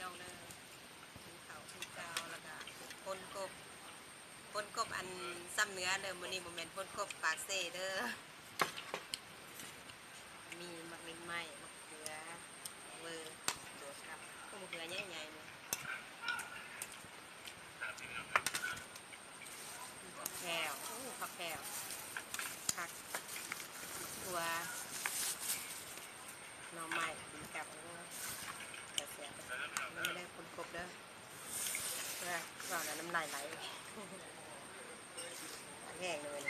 ນ້ອງເດີ ກິນເຂົ້າຄືເກົ່າ ແລ້ວກະຄົ້ນພົບ ຄົ້ນພົບອັນຊຳເໜືອເດີ ມື້ນີ້ບໍ່ແມ່ນຄົ້ນພົບປາກເຊເດີ. ມີໝາກເມັດໄມ້ ໝາກເຂືອ ໝາກເວີ ຕົວກັບ ໝາກເຂືອໃຫຍ່ໆນີ້. ຜັກແພວ ໂອ້ ຜັກແພວ ຜັກ ຖົ່ວ ໜໍ່ໄມ້ ກິນກັບ ໂອ້ ແຊບໆ ເດີ ຄົນຄົບເດີ ເວົ້າແລ້ວນ້ຳລາຍໄຫຼ ແຮງເລີຍ.